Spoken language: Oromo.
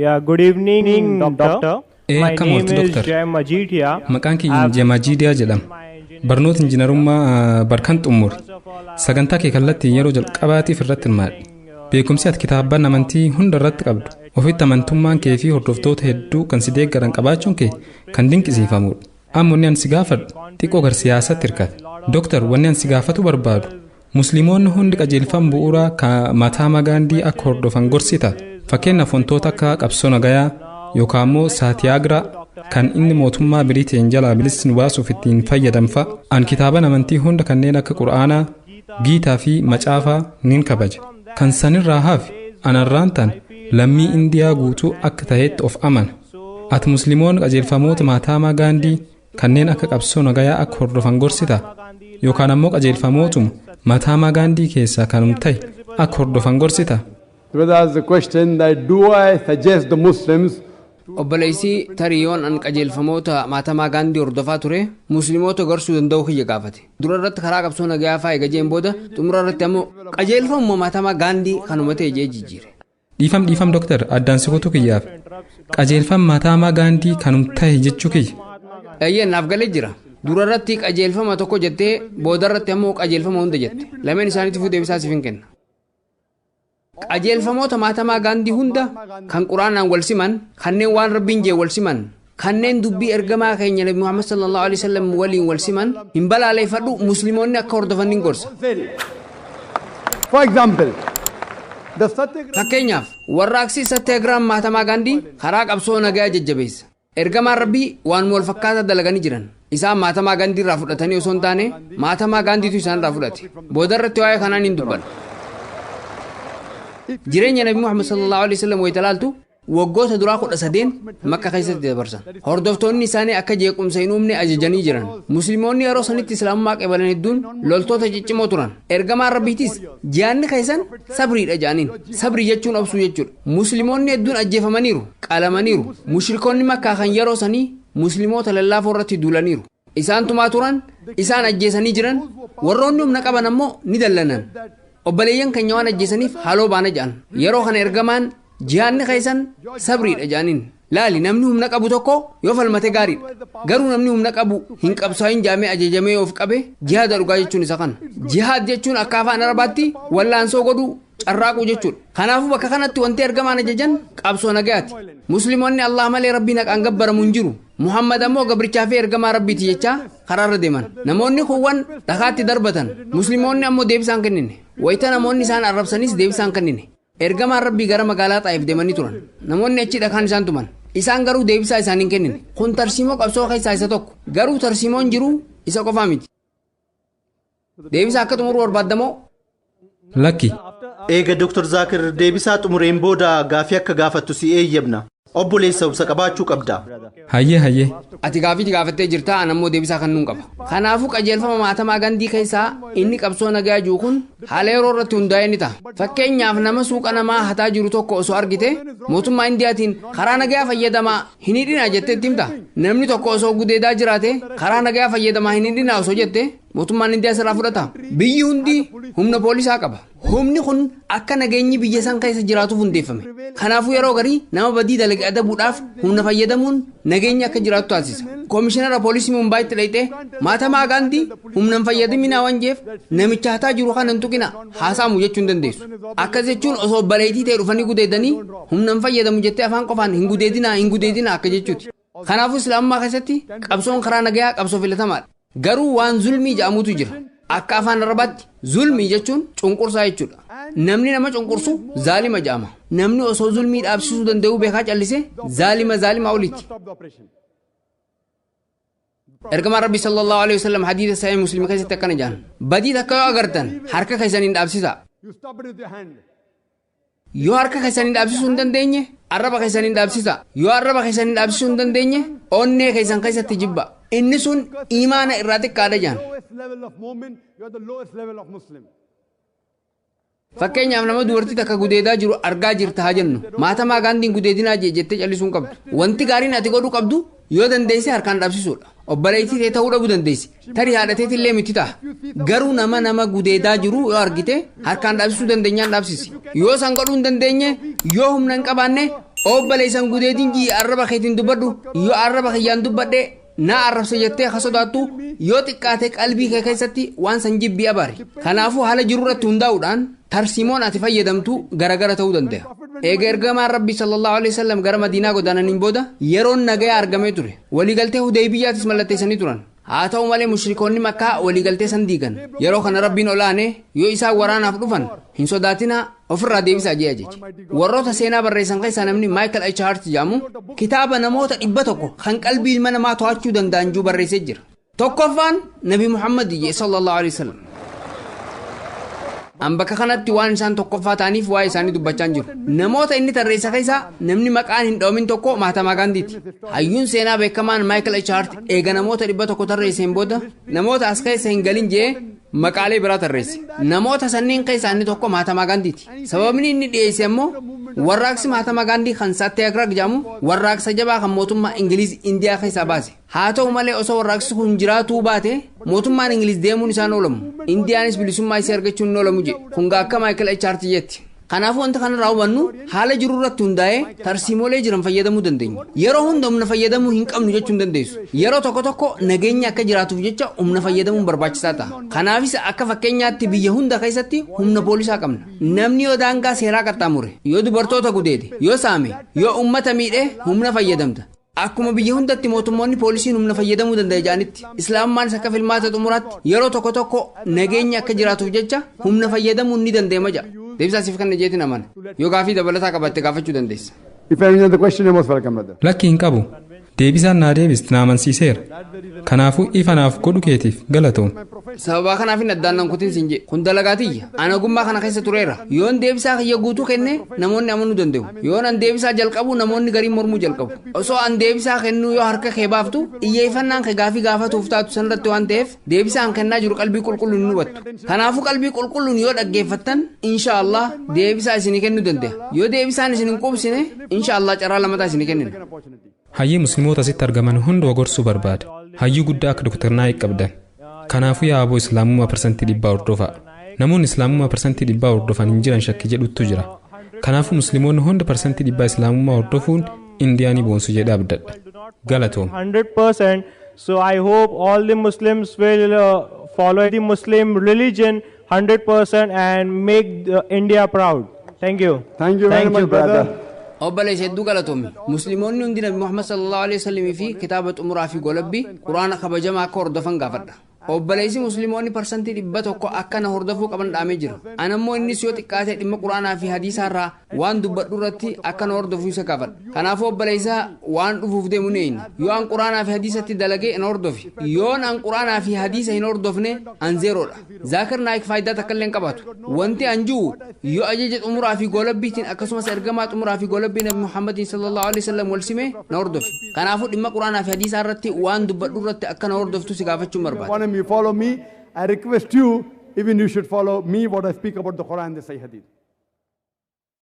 Yeah, good evening, doctor. Ee, My akkam name ooltu is Doctor? Jay Majithia. Maqaan kiyya Jemajiidiyaa jedhama. Barnoota injiinarummaa barkan xumure. Sagantaa kee kallattiin yeroo jalqabaatiif irratti hirmaadhe. Beekumsi ati kitaabban amantii hunda irratti qabdu. Ofitti amantummaan kee fi hordoftoota hedduu kan si deeggaran qabaachuun kee kan dinqisiifamudha. Amma wanni ani si gaafadhu xiqqoo gar siyaasatti hirkata. Dooktar, wanni ani si gaafatu barbaadu Musliimoonni hundi qajeelfama bu'uuraa kan Mahatma Gaandii akka hordofan gorsita. Fakkeenyaaf wantoota akka qabsoo nagayaa yookaan immoo saatiyaagiraa kan inni mootummaa Biriteen jalaa bilisa nu baasuuf ittiin fayyadamfa. An kitaaban amantii hunda kanneen akka Qur'aanaa, Giitaa fi Macaafaa nin kabaja. Kan sanirraa hafe anarraan tan lammii Indiyaa guutuu akka ta'etti of amana. Ati Musliimoonni qajeelfamoota Mahatma Gaandii kanneen akka qabsoo nagayaa akka hordofan gorsita yookaan ammoo qajeelfamootuma Mahatma Gaandii keessaa kanum ta'e akka hordofan gorsita. The brother asked the question that do I suggest the Muslims Obboleessi tarii yoon an qajeelfamoota Mahatma Gaandii hordofaa ture Musliimoota gorsuu danda'u kiyya gaafate. Dura irratti karaa qabsoo nagayaa fa'aa eegajeen booda xumura irratti ammoo qajeelfamuma Mahatma Gaandii kanuma ta'e jee jijjiire. Dhiifam dhiifam Dooktar, addaan si kutuu kiyyaaf. Qajeelfama Mahatma Gaandii kanum ta'e jechuu kiyya. Eeyyee, naaf galee jira. Dura irratti qajeelfama tokko jettee booda irratti ammoo qajeelfama hunda jette. Lameen isaaniitiifuu deebisaa siif hin kenna. Qajeelfamoota Mahatma Gaandii hunda kan Quraanaan wal siman, kanneen waan Rabbiin jee wal siman, kanneen dubbii ergamaa keenya Nabi Muhammad sallallahu alaihi wasallam waliin wal siman hin balaaleeffadhu, Musliimoonni akka hordofan ni gorsa. For example, the Satyagraha Fakkeenyaaf warraaqsi Satyagraha Mahatma Gaandii karaa qabsoo nagayaa jajjabeessa. Ergamaan Rabbii waan wal fakkaataa dalaganii jiran. Isaan Mahatma Gaandii irraa fudhatanii osoo hin taane Mahatma Gaandiitu isaan irraa fudhate. Booda irratti waa'ee kanaan hin dubbanna. Jireenya Nabi Muhammad sallallahu alaihi wasallam wayita laaltu waggoota duraa 13 Makka keessatti dabarsan. Hordoftoonni isaanii akka jeequmsa hin uumne ajajanii jiran. Musliimoonni yeroo sanitti Islaamummaa qabalan hedduun loltoota ciccimoo turan. Ergamaan Rabbiitis jihaanni keessan sabriidha jedhaniin. Sabrii jechuun obsuu jechuudha. Musliimoonni hedduun ajjeefamaniiru, qalamaniiru. Mushrikoonni Makkaa kan yeroo sanii Musliimoota lallaafoo irratti duulaniiru. Isaan tumaa turan, isaan ajjeesanii jiran, warroonni humna qaban ammoo ni dallanan. Obboleeyyan keenya waan ajjeesaniif haaloo baana jedhan. Yeroo kana ergamaan jihaanni keessan sabriidha jedhaniin. Laali, namni humna qabu tokko yoo falmate gaariidha. Garuu namni humna qabu hin qabsaa'in jaamee ajajamee of qabe jihaada dhugaa jechuun isa kana. Jihaad jechuun akka afaan Arabaatti wallaansoo godhuu, carraaquu jechuudha. Kanaafuu bakka kanatti wanti ergamaan ajajan qabsoo nagayaati. Musliimoonni Allah malee Rabbiin haqaan gabbaramu hin jiru. Muhammad ammoo gabrichaa fi ergamaa Rabbiiti jechaa karaarra deeman. Namoonni kuuwwan dhakaatti darbatan. Musliimoonni ammoo deebisaan kennine. Wayita namoonni isaan arrabsanis deebisaan kennine. Ergamaan Rabbii gara magaalaa Xaayif deemanii turan. Namoonni achi dhakaan isaan tuman. Isaan garuu deebisaa isaanii hin kennine. Kun tarsiimoo qabsoo keessaa isa tokko. Garuu tarsiimoon jiru isa qofaa miti. Deebisaa akka xumuruu barbaaddamoo? Lakki. Eega Dr. Zaakir deebisaa xumureen booda gaafii akka gaafattu si eeyyamna. Obboleessa, obsa qabaachuu qabda. Hayyee hayyee. Ati gaafii gaafattee jirta, an ammoo deebisaa kennuun qaba. Kanaafuu qajeelfama Mahatma Gaandii keessaa inni qabsoo nagaa jiru kun haala yeroo irratti hundaa'ee ni ta'a. Fakkeenyaaf nama suuqa namaa hataa jiru tokko osoo argite mootummaa Indiyaatiin karaa nagaa fayyadamaa hin hidhinaa jettee itti himta. Namni tokko osoo gudeedaa jiraate karaa nagaa fayyadamaa hin hidhinaa osoo jette mootummaan Indiyaa sirraa fudhata. Biyyi hundi humna poolisaa qaba. Humni kun akka nageenyi biyya san keessa jiraatuuf hundeeffame. Kanaafuu yeroo garii nama badii dalage adabuudhaaf humna fayyadamuun nageenyi akka jiraatu taasisa. Koomishinara poolisii Mumbaayitti dhayxee Mahatma Gaandii humna hin fayyadaminaa waan jeef namicha hataa jiru kana hin tuqina haasa'amu jechuu hin dandeessu. Akkas jechuun osoo baleetii ta'e dhufanii gudeedanii humna hin fayyadamu jettee afaan qofaan hin gudeedinaa hin gudeedinaa akka jechuuti. Kanaafuu Islaamummaa keessatti qabsoon karaa nagayaa qabsoo filatamaadha. Garuu waan zulmii jedhamutu jira. Akka afaan Arabaatti zulmii jechuun cunqursaa jechuudha. Namni nama cunqursu zaalima jedhama. Namni osoo zulmii dhaabsisuu danda'uu beekaa callise zaalima zaalima olitti. Ergamaan Rabbi sallallahu alaihi wasallam hadiisa Sahih Muslim keessatti akkana jedhan. Badii takka yoo agartan harka keessaniin dhaabsisaa. You stop it with your hand. Yoo harka keessaniin dhaabsisuu hin dandeenye arraba keessaniin dhaabsisaa. Yoo arraba keessaniin dhaabsisuu hin dandeenye onnee keessan keessatti jibba. Inni sun imaana irraa xiqqaadha jedhan. Lowest level of mu'min, you are the lowest level of Muslim. Fakkeenyaaf nama dubartii takka gudeedaa jiru argaa jirta haa jennu. Mahatma Gaandiin gudeedinaa jee jettee callisuu hin qabdu. Wanti gaariin ati godhuu qabdu yoo dandeesse harkaan dhaabsisuudha. Obboleettii ta'e ta'uu dhabuu dandeessi. Tarii haadhateetillee miti ta'a. Garuu nama nama gudeedaa jiru yoo argite harkaan dhaabsisuu dandeenyaan dhaabsisi. Yoo san godhuu hin dandeenye, yoo humna hin qabaanne, Obboleessan gudeetiin jii arraba keetiin dubbadhu, yoo arraba kiyyaan dubbadhe na arrabsa jettee ka sodaattu, yoo xiqqaate qalbii kee keessatti waan san jibbii abaari. Kanaafuu haala jiru irratti hundaa'uudhaan tarsiimoon ati fayyadamtu garagara ta'uu danda'a. Eega ergamaan Rabbii sallallahu alaihi wasallam gara Madiinaa godaananiin booda yeroon nagayaa argamee ture. Waliigaltee Hudaybiyyaatis mallatteessanii turan. Haa ta'u malee mushrikoonni Makkaa waliigaltee san diigan. Yeroo kana Rabbiin olaane yoo isaan waraanaaf dhufan hin sodaatinaa, ofirraa deebisaa jee ajaje. Warroota seenaa barreessan keessaa namni Michael H. Hart jedhamu kitaaba namoota 100 kan qalbii ilma namaa to'achuu danda'an jiru barreessee jira. Tokkoffaan Nabi Muhammad jee sallallahu alaihi wasallam. An bakka kanatti waan isaan tokkoffaa ta'aniif waa'ee isaanii dubbachaa jiru. Namoota inni tarreessa keessaa namni maqaan hin dhoomin tokko Mahatma Gaandiiti. Hayyuun seenaa beekamaan Michael H. Hart eega namoota 100 tarreesseen booda namoota as keessa hin galin jee maqaalee biraa tarreesse. Namoota sanniin keessaa inni tokko Mahatma Gaandiiti. Sababni inni dhiyeesse immoo warraaqsi Mahatma Gaandii kan Satyagraha jedhamu warraaqsa jabaa kan mootummaa Ingiliz Indiyaa keessaa baase. Haa ta'u malee osoo warraaqsi kun jiraatuu baate mootummaan Ingiliz deemuun isaan oolamu. Indiyaanis bilisummaa isii argachuun hin oolamu jedhe. Kun akka Michael H. Hart jetti. Kanaafuu wanta kanarraa hubannu haala jiru irratti hundaa'ee tarsiimoolee jiran fayyadamuu dandeenya. Yeroo hunda humna fayyadamuu hin qabnu jechuu hin dandeessu. Yeroo tokko tokko nageenya akka jiraatuuf jecha humna fayyadamuun barbaachisaa ta'a. Kanaafis akka fakkeenyaatti biyya hunda keessatti humna poolisaa qabna. Namni yoo daangaa seeraa qaxxaamure, yoo dubartoota gudeede, yoo saame, yoo uummata miidhe humna fayyadamta. Akkuma biyya hundatti mootummoonni poolisiin humna fayyadamuu danda'a jedhanitti, Islaamummaanis akka filmaata xumuraatti yeroo tokko tokko nageenya akka jiraatuuf jecha humna fayyadamuun ni danda'ama jedha. Deebisaa siif kan jeetiin amana. Yoo gaafii dabalataa qabaatte gaafachuu dandeessa. If any other question, you're most welcome, brother. Lakki, hin qabu. Deebisaan naa deebiste na amansiiseera. Kanaafuu ifa naaf godhu keetiif galatoom. Sababa kanaaf hin addaan nan kutin siin jedhe. Kun dalagaatiyya. Ana ogummaa kana keessa tureera. Yoon deebisaa kiyya guutuu kenne namoonni amanuu danda'u. Yoon an deebisaa jalqabu namoonni gariin mormuu jalqabu. Osoo an deebisaa kennuu yoo harka kee baaftu xiyyeeffannaan kee gaafii gaafatuuf taatu sanirratti waan ta'eef deebisaa an kennaa jiru qalbii qulqulluun hin hubattu. Kanaafuu qalbii qulqulluun yoo dhaggeeffattan insha Allah deebisaa isinii kennuu danda'a. Yoo deebisaan isin hin quubsine, insha Allah carraa lamataa isinii kennina. Hayyii musliimoota asitti argaman hunda gorsuu barbaada. Hayyuu guddaa akka Dr. Naayik qabdan. Kanaafuu yaa aboo, Islaamummaa 100% hordofaa. Namoonni Islaamummaa 100% hordofan hin jiran shakkii jedhutu jira. Kanaafuu musliimoonni hunda 100% Islaamummaa hordofuun Indiyaa ni boonsu jedhee abdadha. Galatoom. 100%. So I hope all the Muslims will follow the Muslim religion 100% and make India proud. Thank you. Thank you very Thank much, you, brother. brother. Obboleessa, hedduu galatoomi. Musliimoonni hundi Nabi Muhammad sallallahu alaihi wasallam fi kitaaba xumuraa fi golabbii Quraana kabajamaa akka hordofan gaafadha. Obboleessi musliimoonni 100% akka na hordofuu qaban dhaamee jira. Ana immoo innis yoo xiqqaate dhimma Quraanaa fi hadiisaa irraa waan dubbadhu irratti akka na hordofuu isa gaafadha. Kanaafuu obboleessa, waan dhufuuf deemu ni eeyna. Yoo an Quraanaa fi hadiisatti dalagee na hordofi. Yoon an Quraanaa fi hadiisa hin hordofne an zeeroodha. Zaakir Naayik faayidaa takka illee hin qabaatu. Wanti an jiru yoo ajaja xumuraa fi golabbiitiin akkasumas ergamaa xumuraa fi golabbii Nabi Muhammadin sallallahu alaihi wasallam wal sime na hordofi. Kanaafuu dhimma Quraanaa fi hadiisaa irratti waan dubbadhu irratti akka na hordoftu si gaafachuun barbaada. Want you follow me, I request you, even you should follow me what I speak about the Quran and the Sahih Hadith.